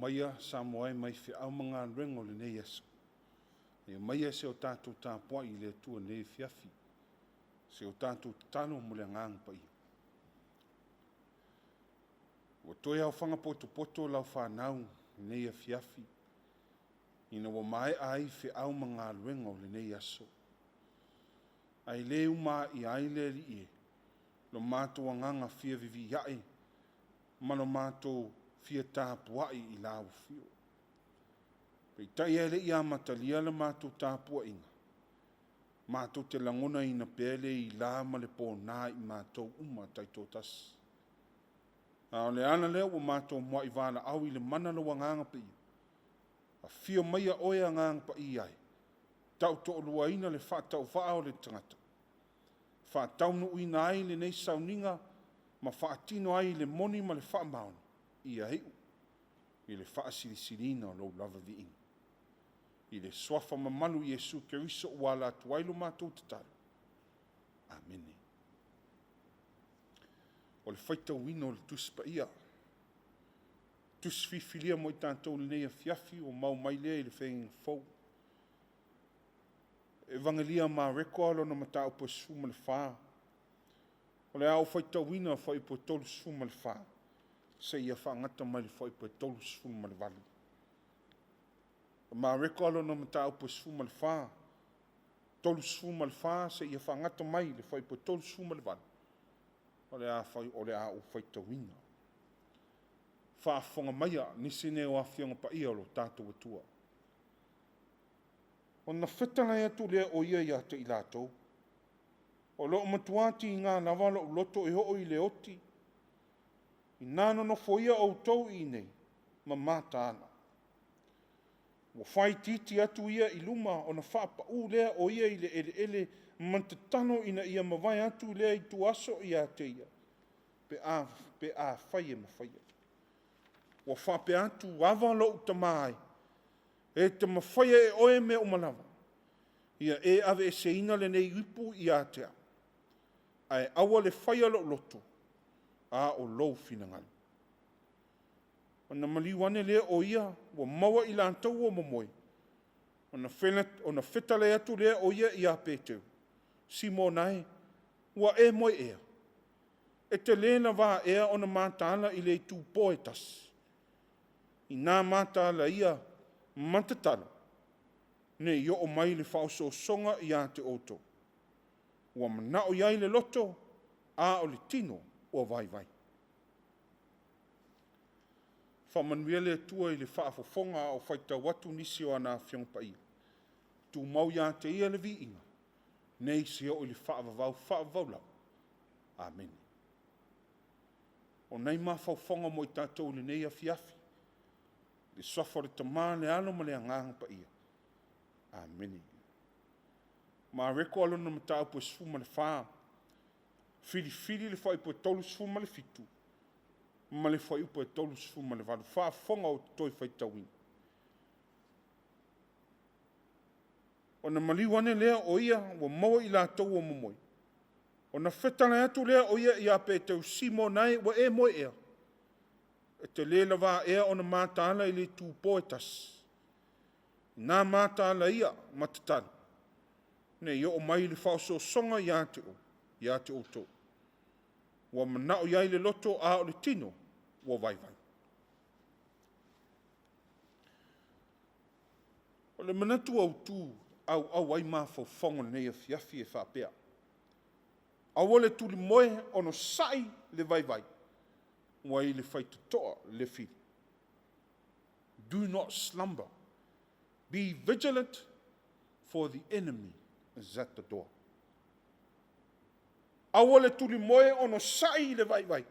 maia Samoa e mai feau ma galuega o lenei aso. Ia maia se o tatou tapuai i le Atua i lenei afiafi, se o tatou tatalo mo le Agaga Paia. Ua toe aofaga potopoto lau fanau i lenei afiafi, ina ua maea ai feau ma galuega o lenei aso. Ae le uma aia ai le Alii e, lo matou agaga fia viviiae ma lo matou fia tapuai i lau afio. Peitai ae le i amatalia la matou tapuaiga, matou te lagonaina pea le ila ma le pona i matou uma taitoatasi. A o le ala lea ua matou muai valaau i le mana o lou Agaga Paia, afio maia oe Agaga Paia e, tautoaluaina le faatauvaa o le tagata, faataunuuina ai lenei sauniga ma faatino ai le moni ma le faamaoni, ia iu i le faasilisiliina o lou lava viiga. I le suafa mamalu o Iesu Keriso ua ala atu ai lo matou tatalo. Amene. O le faitauina o le Tusi Paia, tusi filifilia mo i tatou i lenei afiafi, ua mau mai lea i le Feagaiga Fou. Evagelia a Mareko lona mataupu e 14, o le a ou faitauina fuaiupu e 34 seia faagata mai le fuaiupu e 38. Mareko lona mataupu e 14, 34 seia faagata mai le fuaiupu e 38, o le a ou faitauina. Faafofoga maia nisi nei o Afioga Paia o lo tatou Atua. Ona fetalai atu lea o ia ia te i latou, o lo o matua tiga lava lou loto e oo i le oti, ina nonofoia outou i inei ma mataala. Ua faaitiiti atu ia i luma ona faapau lea o ia i le eleele ma tatalo ina ia mavae atu lea ituaso ia te ia, pe afai e mafaia. Ua faapea atu, “Ava lou tama e, e te mafaia e oe mea uma lava, ia e aveeseina lenei ipu ia te au, ae aua le faia lou loto, a o lou finagalo.” Ona maliu ane lea o ia, ua maua i latou ua momoe, ona fetalai atu lea o ia ia Peteru, “Simona e, ua e moe ea? E te lē lavā ea ona mataala i le itupo e tasi? Ina mataala ia ma tatalo, ne i oo mai le faaosoosoga ia te outou. Ua manao i ai le loto, a o le tino ua vaivai.” Faamanuia le Atua i le faafofoga a o faitau atu nisi o ana Afioga Paia. Tumau ia te Ia le viiga, nei seia oo i le faavavau faavavau lava. Amene. O nai mafaufauga mo i tatou i lenei afiafi, i le suafa o le Tama, le Alo ma le Agaga Paia. Amene. Mareko lona mataupu e 14, filifili le fuaiupu e 37 ma le fuaiupu e 38. Faafofoga ou te toe faitauina. Ona maliu ane lea o ia, ua maua i latou ua momoe, ona fetalai atu lea o ia ia Peteru, “Simona e, ua e moe ea? E te lē lavā ea ona mataala i le itupo e tasi? Ina mataala ia ma tatalo, ne i oo mai le faaosoosoga ia te outou. Ua manao i ai le loto, a o le tino ua vaivai.” O le manatu autu auau ai mafaufauga o lenei afiafi e faapea: aua le tulimoe, onosai le vaivai, ua i le faitotoa le fili. Do not slumber. Be vigilant, for the enemy is at the door. Aua le tulimoe, onosai le vaivai,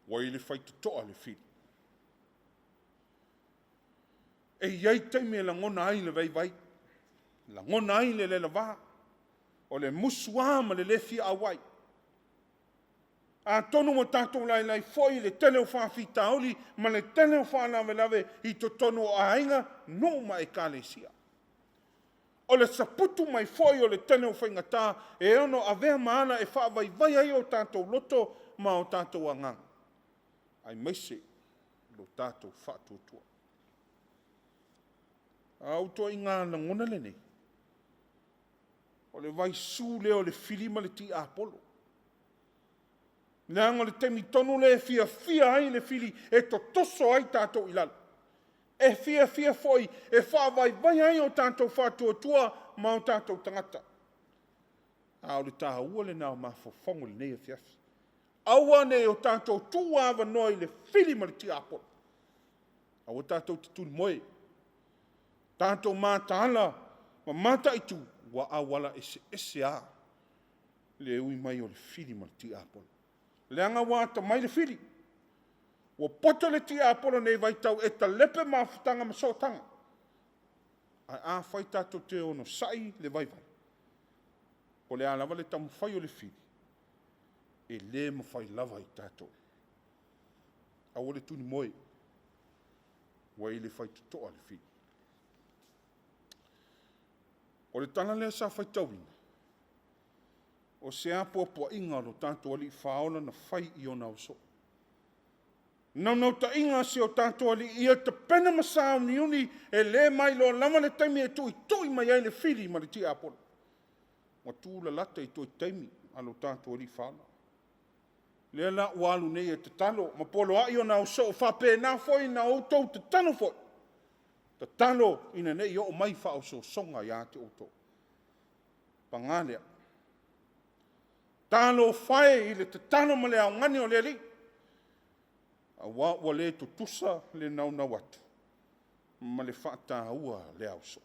ua i le faitotoa le fili. E i ai taimi e lagona ai le vaivai, lagona ai le lelava, o le musuā ma le le fia auai. Atonu ua tatou lailai foi i le tele o faafitauli ma le tele o faalavelave i totonu o aiga, nuu ma ekalesia. O le saputu mai foi o le tele o faigata e ono avea ma ala e faavaivai ai o tatou loto ma o tatou agaga, aemaise Lo tatou faatuatua. A o ituaiga lagona lenei, o le vaisu lea o le fili ma le tiapolo. Leaga o le taimi tonu lea e fiafia ai le fili e totoso ai tatou i lalo. E fiafia foi e faavaivai ai o tatou faatuatua ma o tatou tagata. A o le taua lena o mafaufauga i lenei afiafi. Aua ne i o tatou tuuavanoa i le fili ma le tiapolo. Aua tatou te tunumoe, tatou mataala ma mataitu, ua auala eseese lava le ui mai o le fili ma le tiapolo. Leaga ua atamai le fili, ua poto le tiapolo i lenei vaitau e talepe mafutaga ma sootaga. Ae afai tatou te onosai le vaivai, po o le a lava le taumafai o le fili, e le mafai lava i tatou. Aua le tunumoe, ua i le faitotoa le fili. O le tala lea sa faitauina, o se apoapoaiga a lo tatou Alii Faaola na fai i ona ausoo. Naunautaiga a si o tatou Alii ia tapena ma sauniuni, e le mailoa lava le taimi e tuitui mai ai le fili ma le tiapolo. Ua tulalata i toe taimi a lo tatou Alii Faaola. Lea la ua alu nei e tatalo ma poloai ona ausoo, faapena foi ona outou tatalo foi, tatalo ina ne i oo mai faaosoosoga ia te outou. Paga lea, talofa e i le tatalo ma le augani o le Alii, aua ua le tutusa le naunau atu ma le faataua a le ausoo.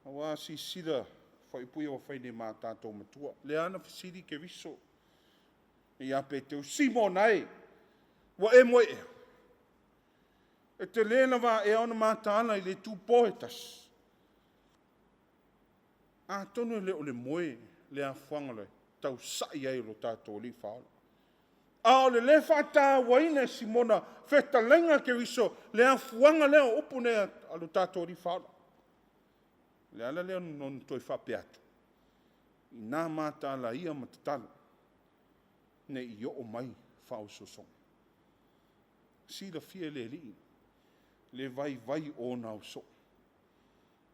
Aua a silasila, faaupu ia ua fai nei ma tatou matua, lea lava na fesili Keriso ia Peteru, Simona e, ua e moe ea? E te le na vaea ona mataala i le itupo e tasi? Atonu e le o le moe le afuaga o le tausai ai o lo tatou Alii Faaola. A o le lē faatauaina e Simona fetalaiga a Keriso le afuaga lea o upu nei a lo tatou Alii Faaola. O le ala lea o lona toe faapea atu, ina mataala ia ma tatalo, ne i oo mai faaosoosoga. Silafia e le Alii le vaivai o ona ausoo.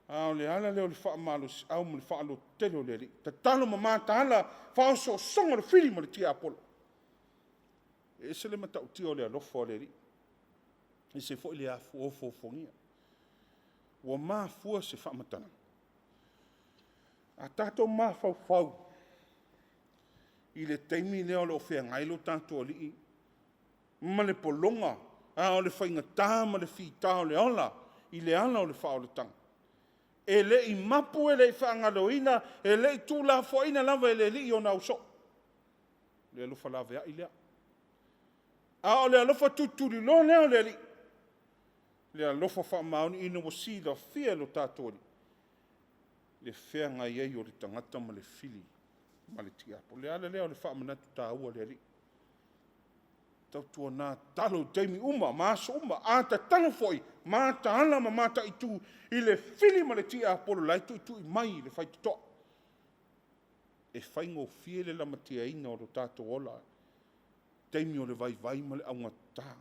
A o le ala lea o le faamalosiau ma le faalototele o le Alii, tatalo ma mataala faaosoosoga o le fili ma le tiapolo. E ese le matautia o le alofa o le Alii, e ese foi le ofoofogia. Ua mafua se faamatalaga, a tatou mafaufau i le taimi lea o lo o feagai lo tatou Alii ma le pologa, a o le faigata ma le fita o le ola i le ala o le faaolataga, e le i mapu e le i faagaloina, e le i tuulafoaiina lava e le Alii ona ausoo. O le alofa laveai lea. A o le alofa tulituliloa lea o le Alii, le alofa faamaoni ina ua silafia e lo tatou Alii le feagai ai o le tagata ma le fili ma le tiapolo. O le ala lea o le faamanatu taua a le Alii. Tautuana tatalo i taimi uma ma aso uma. A tatalo foi, mataala ma mataitu i le fili ma le tiapolo la e tuitui mai i le faitotoa. E faigofie le lamatiaina o lo tatou ola i taimi o le vaivai ma le augata.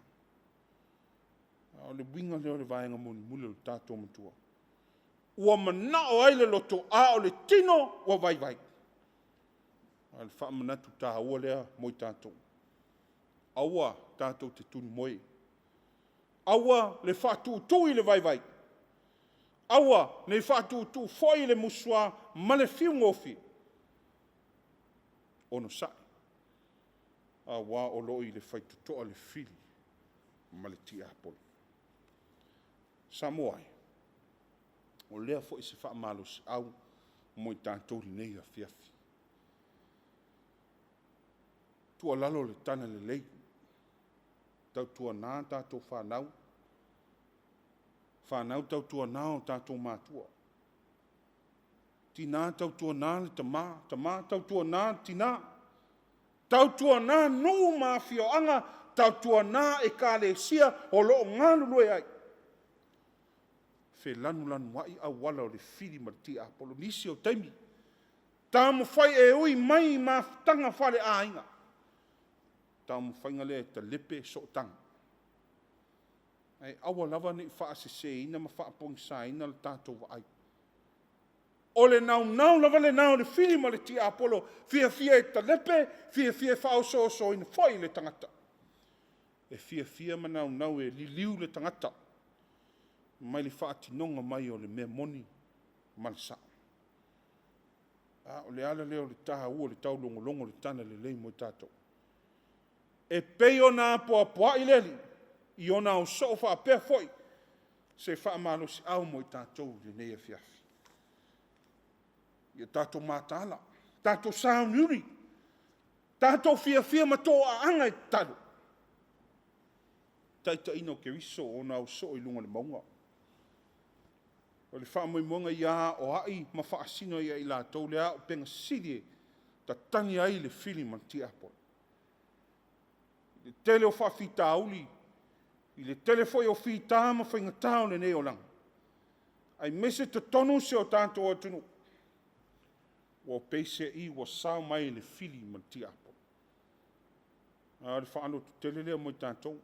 A o le uiga lea o le vaega mulimuli o le tatou Matua, ua manao ai le loto, a o le tino ua vaivai. A o le faamanatu taua lea mo i tatou. Aua tatou te tunumoe, aua le faatuutuu i le vaivai, aua ne i faatuutuu foi i le musua ma le fiugofie. Onosai, aua o lo o i le faitotoa le fili ma le tiapolo. Samoa e, o lea foi se faamalosiau mo i tatou i lenei afiafi. Tuualalo le Talalelei, tautuana tatou fanau, fanau tautuana o tatou matua, tina tautuana le tama, tama tautuana le tina, tautuana nuu ma afioaga, tautuana ekalesia o lo o galulue ai. Felanulanuai auala o le fili ma le tiapolo i nisi o taimi. Taumafai e ui mai i mafutaga faaleaiga, taumafaiga lea e talepe sootaga. Ae aua lava ne i faaseseina ma faapogisaina le tatou vaai. O le naunau lava lena o le fili ma le tiapolo, fiafia e talepe, fiafia e faaosoosoina foi le tagata. E fiafia ma naunau e liliu le tagata mai le faatinoga mai o le mea moni ma le sao. A o le ala lea o le taua o le taulogologo o le talalelei mo i tatou. E pei ona apoapoai le Alii i ona aosoo faapea foi se faamalosiau mo i tatou i lenei afiafi. Ia tatou mataala, tatou sauniuni, tatou fiafia ma toaaga e tatalo. Taitaiina o Keriso o ona ausoo i luga o le mauga. O le faamoemoega ia aoai ma faasino ia i latou le auupega sili e tatagi ai le fili ma le tiapolo. I le tele o faafitauli, i le tele foi o fita ma faigata o lenei olaga, aemaise totonu o si o tatou atunuu, ua peiseai ua sao mai le fili ma le tiapolo. A o le faalototele lea mo i tatou.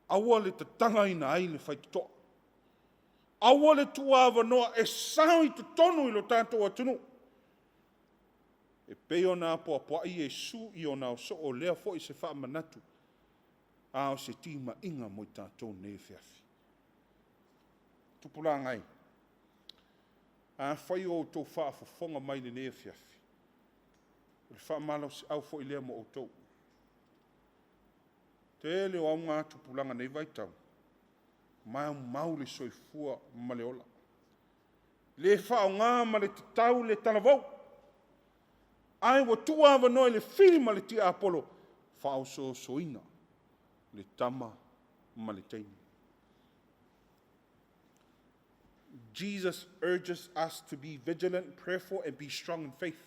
Aua le tatagaina ai le faitotoa. Aua le tuuavanoa e sao i totonu i lo tatou atunuu, e pei ona apoapoai Iesu i ona aosoo, o lea foi se faamanatu, a o se timaiga mo i tatou i lenei afiafi. Tupulaga e, afai o outou faafofoga mai i lenei afiafi, o le faamalosiau foi lea mo outou. Tele o augatupulaga i nei vaitau, maumau le soifua ma le ola, le faaaoga ma le tatau le talavou, ae ua tuuavanoa i le fili ma le tiapolo, faaosoosoina le tama ma le teine. Jesus urges us to be vigilant, prayerful, and be strong in faith.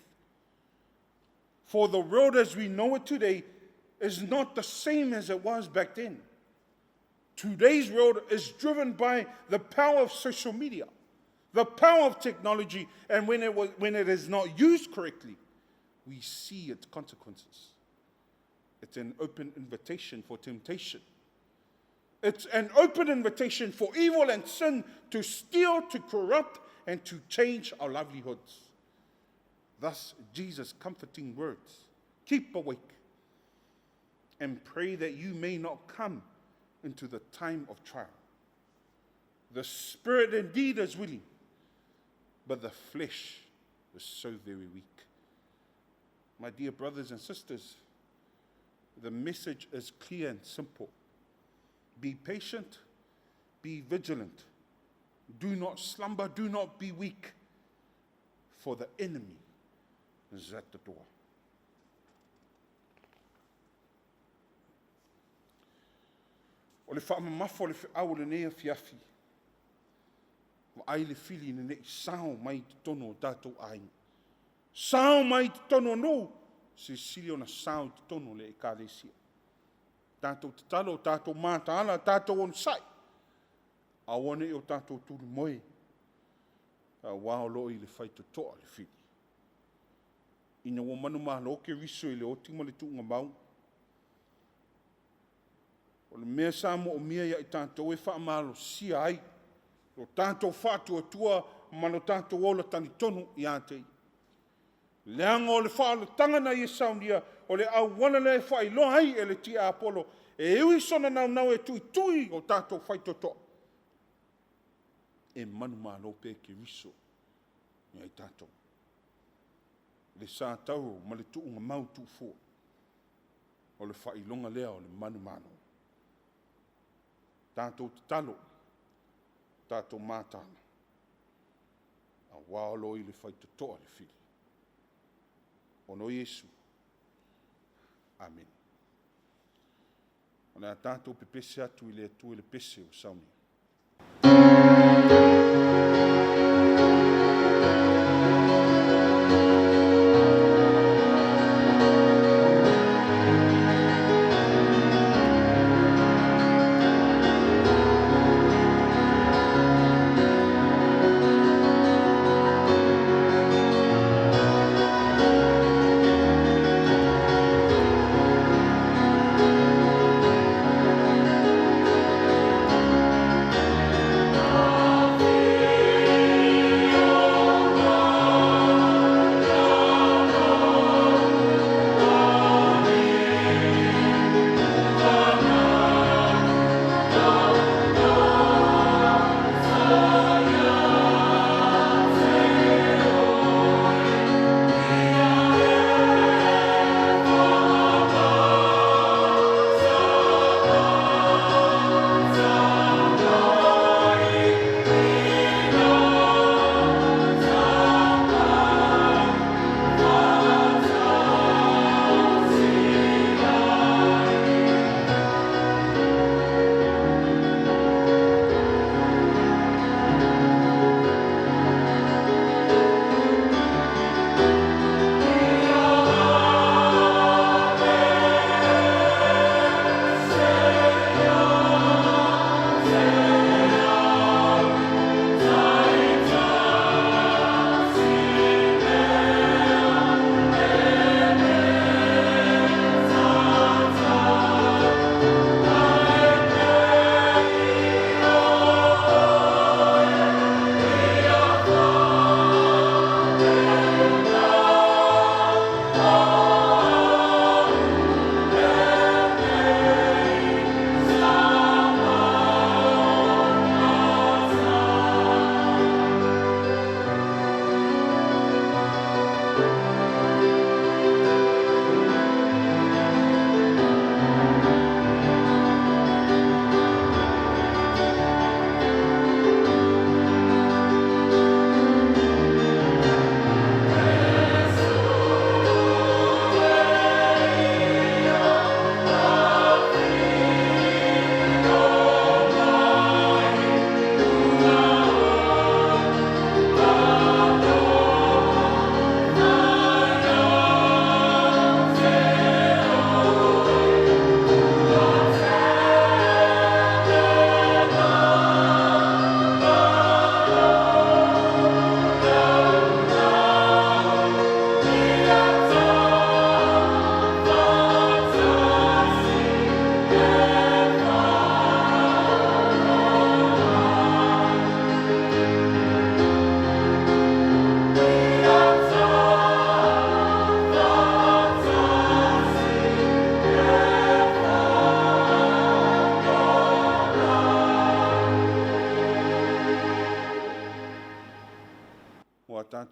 For the world as we know it today is not the same as it was back then. Today's world is driven by the power of social media, the power of technology, and when it is not used correctly, we see its consequences. It's an open invitation for temptation. It's an open invitation for evil and sin to steal, to corrupt, and to change our livelihoods. Thus, Jesus' comforting words keep awake and pray that you may not come into the time of trial. The spirit indeed is willing, but the flesh is so very weak. My dear brothers and sisters, the message is clear and simple. Be patient, be vigilant. Do not slumber, do not be weak, for the enemy is at the door. O le faamamafa o le feau o lenei afiafi, vaai le fili ina ne i sao mai i totonu o tatou aiga, sao mai i totonu o nuu, silisili ona sao i totonu o le ekalesia. Tatou tatalo, tatou mataala, tatou onosai, aua ne i o tatou tulimoe, aua o lo o i le faitotoa le fili. Ina ua manumalo Keriso i le oti ma le tuugamau, o le mea sa moomia ia i tatou e faamalosia ai lo tatou faatuatua ma lo tatou ola talitonu ia te ia. Leaga o le faaolataga na ia saunia, o le auala lea e faailoa ai e le tiapolo, e ui sona naunau e tuitui o tatou faitotoa, e manumalo pea Keriso ia i tatou. Le sa tauro ma le tuugamau tuufua, o le faailoga lea o le manumalo. Tatou tatalo, tatou mataala, aua o lo o i le faitotoa le fili. Ona o Iesu. Amene. O le a tatou pepese atu i le Atua i le pese ua saunia.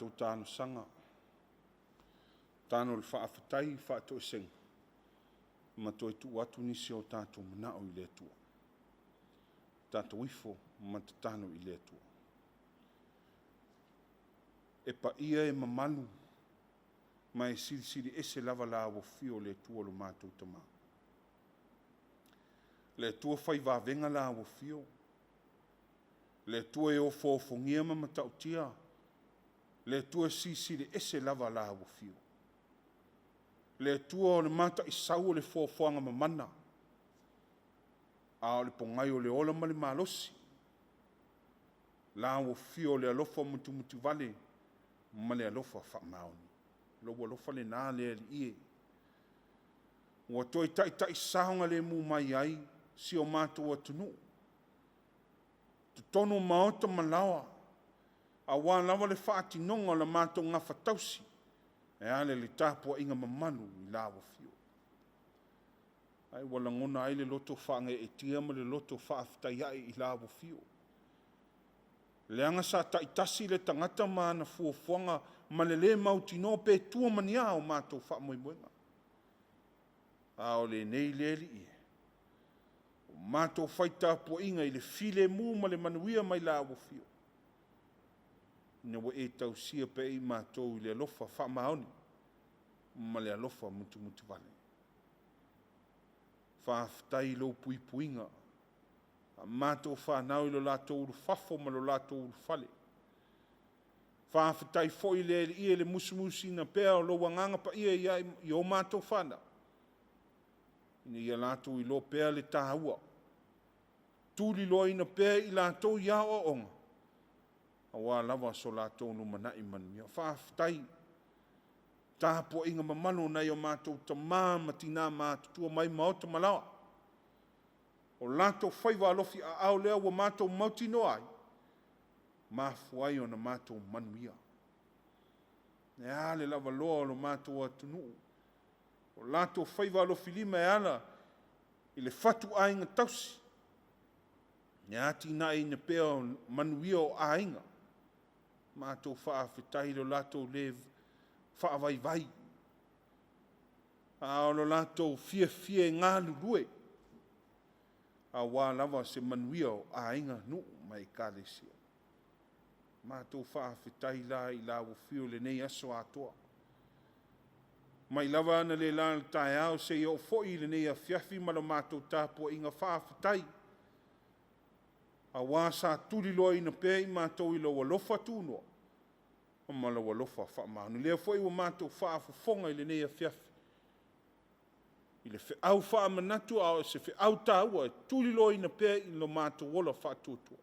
matou talosaga, tatalo i le faafetai, faatoesega, ma toe tuu atu nisi o tatou manao i le Atua. Tatou ifo ma tatalo i le Atua. E paia e mamalu ma e silisili ese lava Lau Afio le Atua lo matou Tama. Le Atua fai vavega Lau Afio, le Atua e ofoofogia ma matautia, le Atua e silisili ese lava Lau Afio. Le Atua o le mataisau o le foafoaga mamana, a o le pogai o le ola ma le malosi. Lau Afio o le alofa mutimutivale ma le alofa faamaoni. Lou alofa lena le Alii e, ua toe taitai saogalemu mai ai si o matou atunuu, totonu o maota ma laoa, aua lava le faatinoga o le matou gafatausi e ala i le tapuaiga mamalu i lau Afio. Ae ua lagona ai le loto faageetia ma le loto faafetai ae i lau Afio, leaga sa taitasi le tagata ma ana fuafuaga ma le le mautinoa pe tua ma ni a o matou faamoemoega. A o lenei le Alii e, ua matou fai tapuaiga i le filemu ma le manuia mai lau Afio, ina ua e tausia pea i matou i le alofa faamaoni ma le alofa mutimutivale. Faafetai i lou puipuiga a matou fanau i lo latou ulufafo ma lo latou ulufale. Faafetai foi le Alii i le musumusuina pea o lou Agaga Paia i o matou fanau, ina ia latou iloa pea le taua, tuliloaina pea i latou i aoaoga, aua lava so latou lumanai manuia. Faafetai i tapuaiga mamalu a nai o matou tama ma tina matutua mai maota ma laoa, o latou faiva alofiaao lea ua matou mautinoa ai, mafua ai ona matou manuia. E a le lavaloa o lo matou atunuu, o latou faiva alofilima e ala i le fatuaiga tausi, le atinaeina pea o manuia o aiga. Matou faafetai i lo latou le faavaivai, a o lo latou fiafia e galulue aua lava se manuia o aiga, nuu ma ekalesia. Matou faafetai la i lau Afio i lenei aso atoa, mai lava analeila i le taeao seia oo foi i lenei afiafi ma le matou tapuaiga faafetai, aua sa tuliloaina pea i matou i lou alofa tunoa ma lou alofa faamaoni. O lea foi ua matou faafofoga i lenei afiafi i le feau faamanatu, a o se feau taua e tuliloaina pea i lo matou ola faatuatua,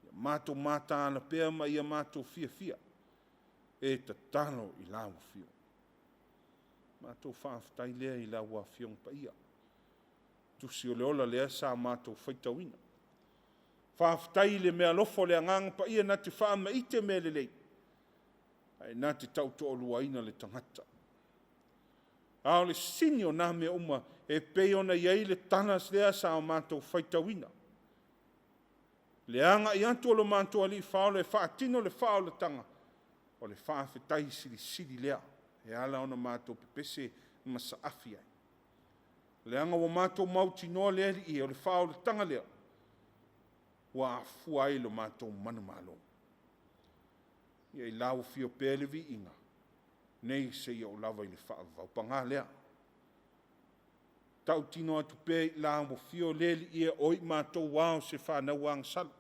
ia matou mataala pea ma ia matou fiafia e tatalo i lau Afioga. Matou faafetai lea i lau Afioga Paia, Tusi o le Ola lea sa matou faitauina. Faafetai i le meaalofa o le Agaga Paia na te faamaite mea lelei ae na te tautoaluaina le tagata. A o le sini o na mea uma e pei ona i ai le tala lea sa matou faitauina, le agai atu o lo matou Alii Faaola e faatino le faaolataga, o le faafetai silisili lea e ala ona matou pepese ma saafi ai, leaga ua matou mautinoa le Alii e, o le faaolataga lea ua afua ai lo matou manumalo. Ia i lau Afio pea le viiga nei seia oo lava i le faavavau. Paga lea, tautino atu pea i lau Afio le Alii e, o i matou lava o se fanau agasala,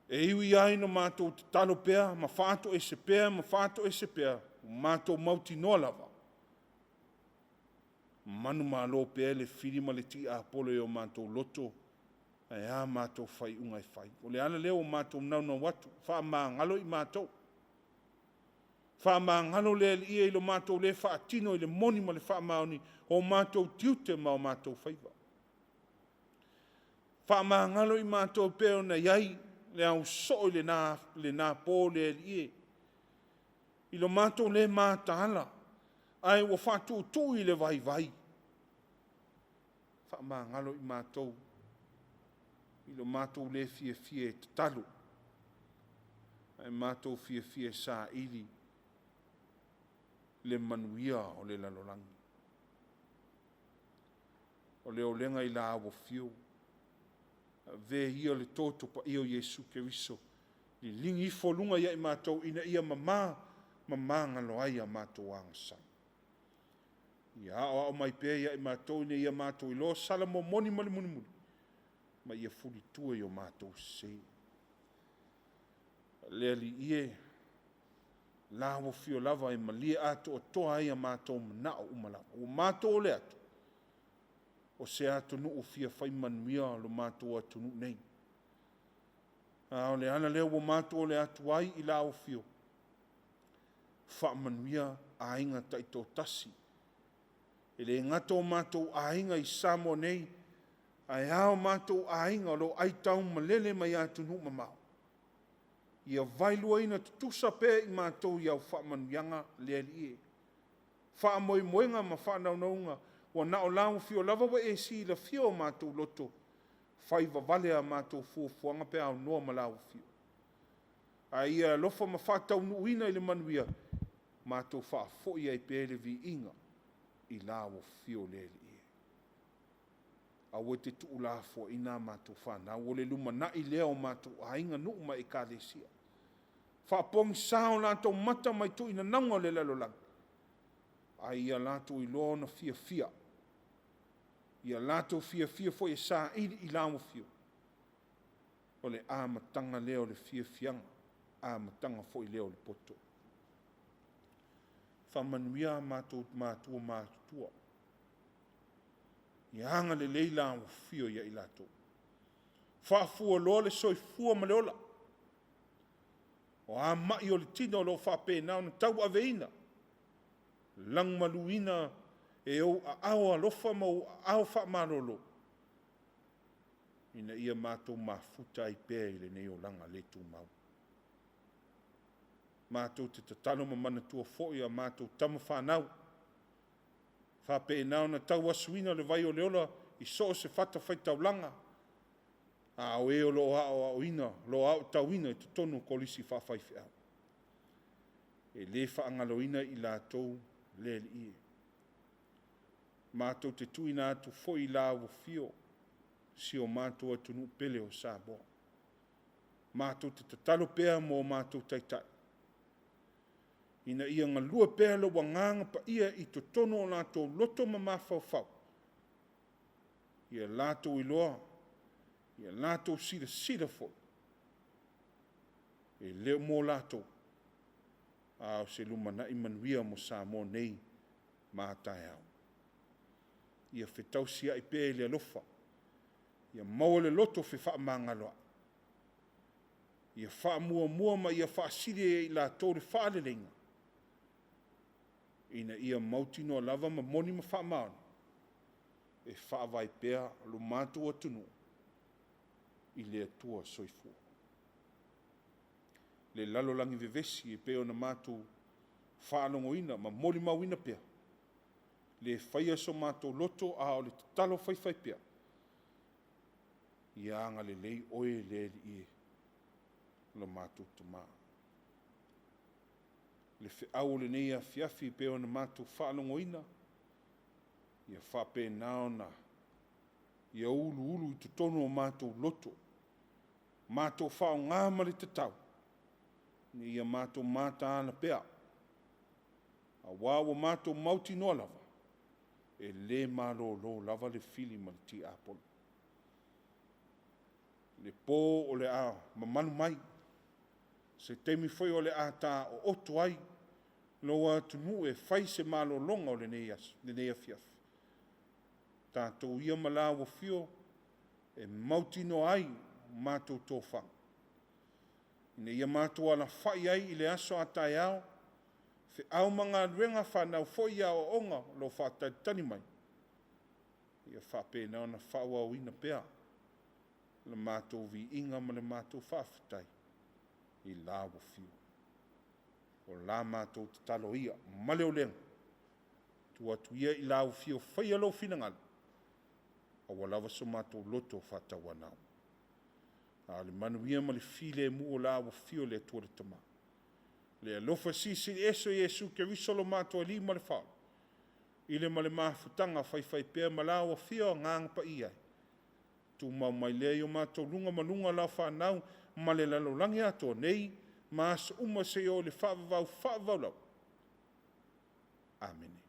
e ui lava ina matou tatalo pea ma faatoese pea ma faatoese pea, ua matou mautinoa lava, manumalo pea le fili ma le tiapolo i o matou loto, ae a matou faaiuga e fai. O le ala lea ua matou naunau atu, faamagalo i matou, faamagalo le Alii e i lo matou le faatino i le moni ma le faamaoni o matou tiute ma o matou faiva. Faamagalo i matou pei ona i ai le ausoo i lena po le Alii e, i lo matou le mataala, ae ua faatuutuu i le vaivai. Faamagalo i matou i lo matou le fiafia e tatalo. Ae matou fiafia e saili le manuia o le lalolagi. O le olega i la afio, ave ia le toto paia o Iesu Keriso, liligi ifo luga ia i matou ina ia mama ma magalo ai a matou agasala. Ia aoao mai pea ia i matou ina ia matou iloa sala momoni ma le mulimuli, ma ia fulitua i o matou sese. Le Alii e, la ua fio lava e malie atoatoa ai a matou manao uma lava. Ua matou ole atu, o se atunuu fia fai manuia lo matou atunuu nei. A o le ala lea ua matou ole atu ai i la afio, faamanuia aiga taitoatasi. E le gata o matou aiga i Samoa nei, ae a o matou aiga o lo o aitaumalele mai atunuu mamao. Ia vaeluaina tutusa pea i matou i au faamanuiaga le Alii e. Faamoemoega ma faanaunauga, ua na o lau afio lava ua e silafia o matou loto, fai vavale a matou fuafuaga pe aunoa ma lau afio. A ia alofa ma faataunuuina i le manuia, matou faafoi ai pea le viiga i lau afio le Alii e. Aua e te tuulafoaiina a matou fanau, o le lumanai lea o matou aiga, nuu ma ekalesia. Faapogisa o latou mata mai tuuinanauga o le lalolagi, a ia latou iloa ona fiafia, ia latou fiafia foi e saili i lau afio, o le amataga lea o le fiafiaga, amataga foi lea o le poto. Faamanuia a matou matua matutua, ia agalelei lau afio ia i latou. Faafualoa le soifua ma le ola, o a mai o le tino o lo o faapena ona tauaveina, lagomaluina e ou aao alofa ma ou aao faamalolo, ina ia matou mafuta ai pea i lenei olaga le tumau. Matou te tatalo ma manatua foi a matou tama fanau, faapena ona tauasuina le vai o le ola i so o se fatafaitaulaga, a o e o lo o aoaoina, o lo o aotauina i totonu o kolisi faafaifeau. E le faagaloina i latou le Alii e. Matou te tuuina atu foi i lau afio si o matou atunuu pele o Samoa. Matou te tatalo pea mo matou taitai, ina ia galue pea lou agaga paia i totonu o latou loto ma mafaufau, ia latou iloa, ia latou silasila foi, e le o mo latou, a o se lumanai manuia mo Samoa nei ma a taeao. Ia fetausiai pea i le alofa, ia maua le loto fefaamagaloai, ia faamuamua ma ia faasili e i latou le faaleleiga, ina ia mautinoa lava ma moni ma faamaoni, e faavae pea lo matou atunuu i le Atua Soifua. Le lalolagi vevesi e pei ona matou faalogoina ma molimauina pea, le faia so matou loto a o le tatalo faifaipea, ia agalelei oe le Alii e, lo matou Tama. Le feau o lenei afiafi e pei ona matou faalogoina, ia faapena ona ia uluulu i totonu o matou loto, matou faaaoga ma le tatau, ina ia matou mataala pea, aua ua matou mautinoa lava, e le malolo lava le fili ma le tiapolo. Le po o le a mamalu mai, se taimi foi o le a taooto ai lou atunuu e fai se malologa o lenei aso, lenei afiafi, tatou ia ma lau afio e mautinoa ai matou tofaga, ina ia matou alafai ai i le aso a taeao, feau ma galuega, fanau foi i aoaoga o lo o faatalitali mai, ia faapena ona faaauauina pea le matou viiga ma le matou faafetai i lau afio. O la matou tatalo ia ma le olega, tuu atu ia i lau afio, faia lou finagalo, aua lava so matou loto faatauanau. A o le manuia ma le filemu o la ua afio le Atua le Tama. Le alofa silisili ese o Iesu Keriso lo matou Alii ma le Faaola, i le ma le mafutaga faifaipea ma la ua afio Agaga Paia ai, tumau mai lea i o matou luga ma luga o lau fanau ma le lalolagi atoa nei ma aso uma seia oo i le faavavau faavavau lava. Amene.